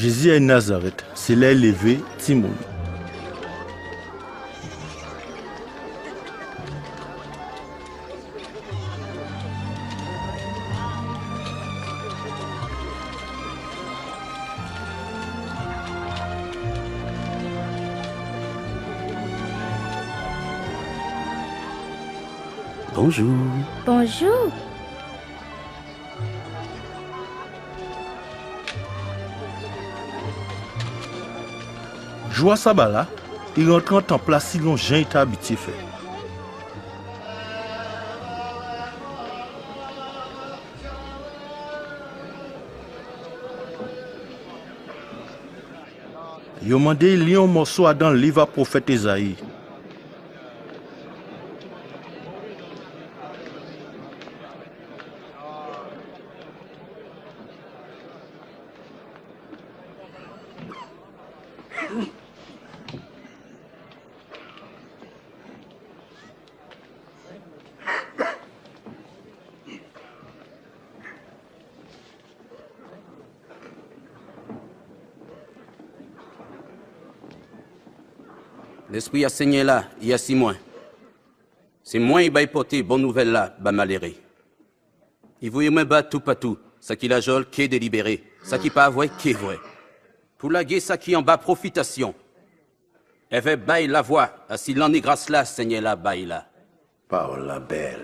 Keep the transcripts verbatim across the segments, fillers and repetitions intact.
Jézi ay Nazarèt, sé la i lévé timoun. Bonjou. Bonjou. Jou a saba-la, i rantré an tanp-la silon jan i té abityé fè. Yo mandé-y li on mòso adan liv a pwofèt Ézayi. Lèspri a Senyè-la i asi mwen. Sé mwen i bay pòté bon nouvèl-la ba maléré. I voyé mwen ba toupatou sa ki lajòl ké délibéré, sa ki pa vwè ké vwè, pou lagé sa ki anba pwofitasyon, èvè bay lavwa asi lanné gras-la Senyè-la bay la. Pawòl-la bèl.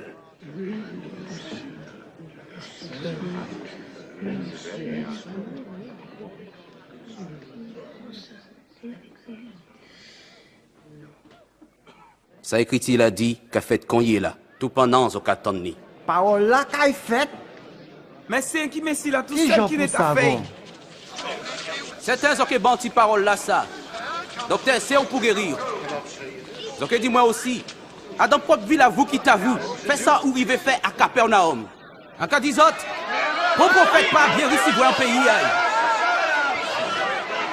Sa Ékriti-la di ka fèt konyéla, toupannan zò ka tann li. Pawòl-la kay fèt. Mé sé enki Mési-la tousèl ki lé ka fè'y. Sèten zò ké ban ti pawòl-lasa. Doktè, sé ou pou géri. Zò ké di mwen osi, adan pwòp vi a vou ki ta vou, fè sa ou rivé fè a Kapènawòm. An ka di zòt, pon pwofèt pa byen risivwè an péyi a'y.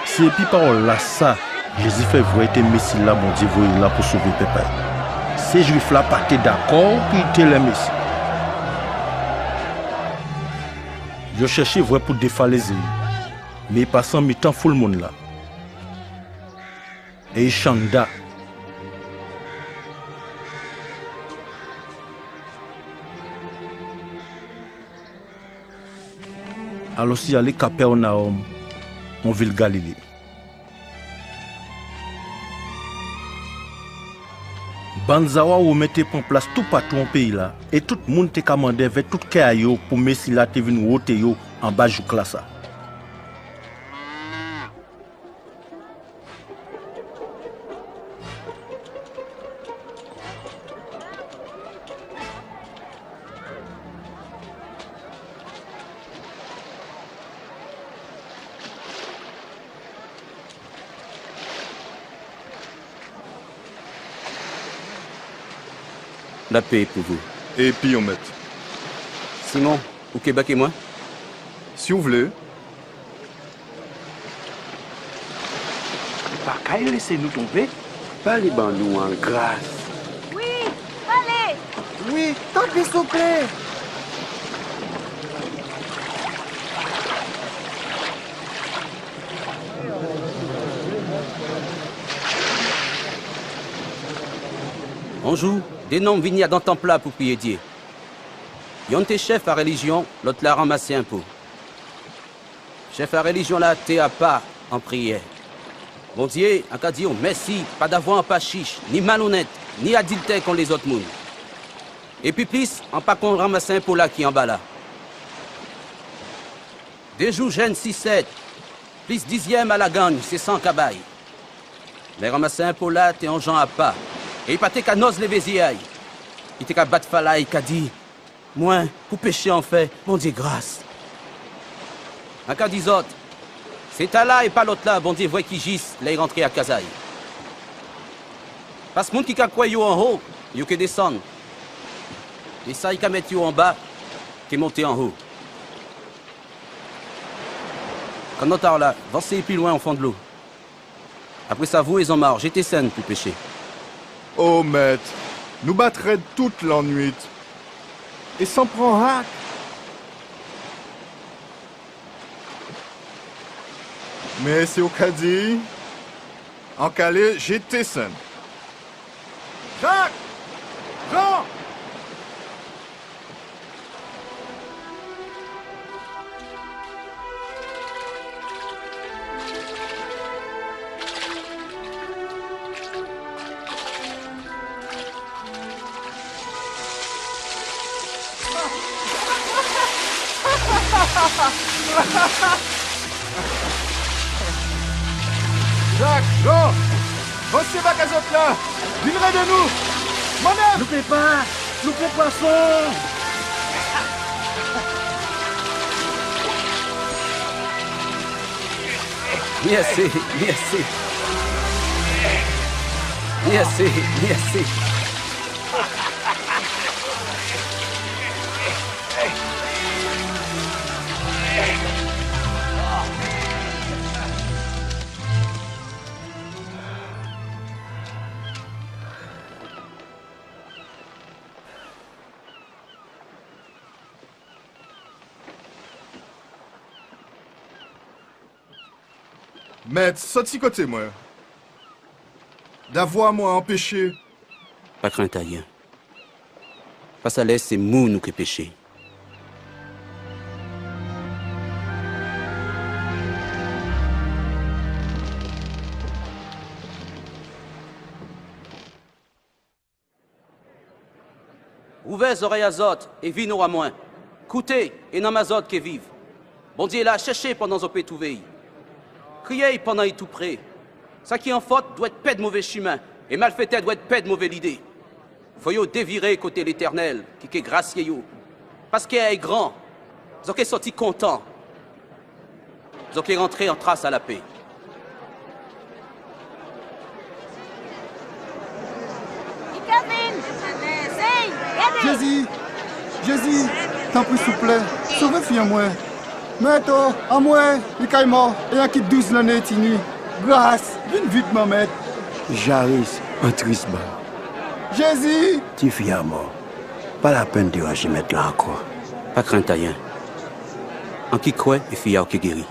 Sé épi pawòl-lasa Jézi fè vwè i té Mési-la Bondyé voyé la pou sové pèp a'y. Sé Jwif-la pa té dakò ki i té lè Mési. Yo chèché vwè pou défalézé'y, mé i pasé an mitan foul moun-la. É i chanda. Alò i alé Kapènawòm, on vil Galilé. Bann zawa women té pran plas toupatou an péyi-la, é tout moun té ka mandé èvè tout kè a yo pou Mési-la té vin woté yo anba jouk-lasa. Lapé pou vou. Épi ou, Mèt. Simon, ou ké baké mwen? Si ou vlé. Ou pa kay lésé nou tonbé. Palé ban nou an gras. Wi, palé. Wi, tanpri, souplé. On jou, dé nonm vini adan tanp-la pou priyé Dyé. Yonn té chèf a rélijyon, lòt-la ranmasé enpo. Chèf a rélijyon-la té apa an priyè. Bondyé, an ka di'w mèsi, padavwa an pa chich, ni malonnèt, ni adiltè kon lézòt moun. Épi plis, an pa kon ranmasé enpo-la ki anba la. Dé jou jèn si sèt, plis dizyèm a lagann, sé sa an ka bay. Mé ranmasé enpo-la té on jan apa, é i pa té ka nòz lévé zyé a'y. I té ka bat fal a'y, i ka di, mwen, pou péché an fè Bondyé gras. An ka di zòt, sé tala é pa lòt-la Bondyé vwè ki jis lè i rantré a kaz a'y. Pas moun ki ka kwè yo anho, yo ké désann. É sa i ka mèt yo anba, ké monté anho. Kannòt a'w la, vansé pli lwen o fon dlo. Apré sa, vou é zanmar, jété sèn pou péché. O Mèt, nou bat rèd tout lannuit, é san pran hak. Mé si ou ka di, an ka alé jété sa. Jak! Jan! Jak, Jan, vwasi bak a zot la, vin rédé nou. Manèv! Loupé pa, loupé pwason! Mèsi, mèsi. Mèsi, mèsi. Mèt, sòti koté mwen. Davwa mwen anpéché. Pa krent ayen. Paskè sé moun ou ké péché. Ouvè zòrèy a zòt é vin owa mwen. Kouté é nanm a zòt ké viv. Bondyé la, chèché pandan zòt pé twouvé'y. Kriyé'y pandan i tou pré. Sa ki an fòt dwèt pèd mové chimen, é malfétè dwèt pèd mové lidé. Fò yo déviré koté Létènèl ki ké grasyé yo. Paskè i gran, zòt ké sòti kontan. Zòt ké rantré an tras a lapé. Jézi! Jézi! Tanpri, souplé, sové fi an mwen. Mèt o, an mwen, i kay mò, é an ki douz lanné i tini. Gras, vin vitman, Mèt. Jaris, an tris ba. Jézi! Tifi a mò. Pa lapenn déranjé Mèt la ankò. Pa krent ayen. An ki kwè é fi a'w ké géri.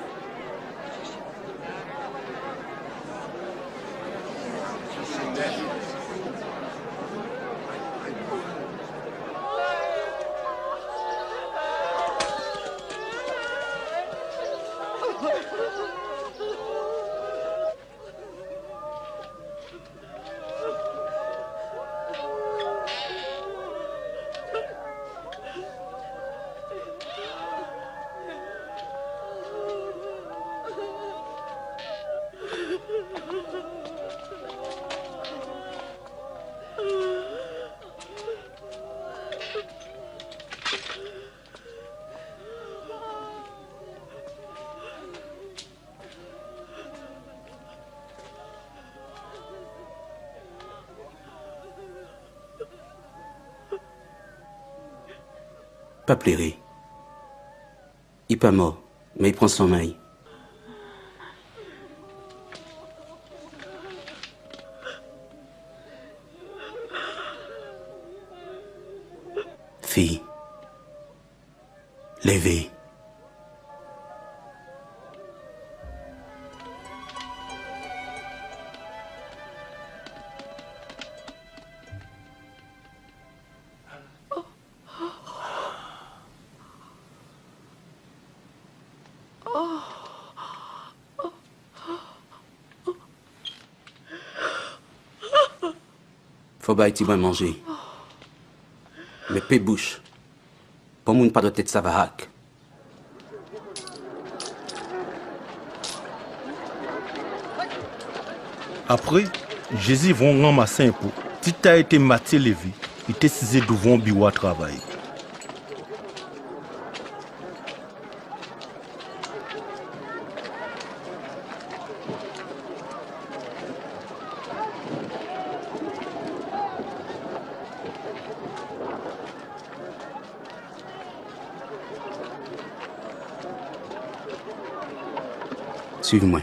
Pa pléré. I pa mò, mé i pran sonmèy. Fi, lévé. Fò ba'y tibwen manjé. Mé pé bouch. Bon moun pa dwèt èt savahak. Apré, Jézi vwè on ranmasé enpo. Ti tala té Matyé Lévi, i té sizé douvan on biwo a travay. Suiv mwen.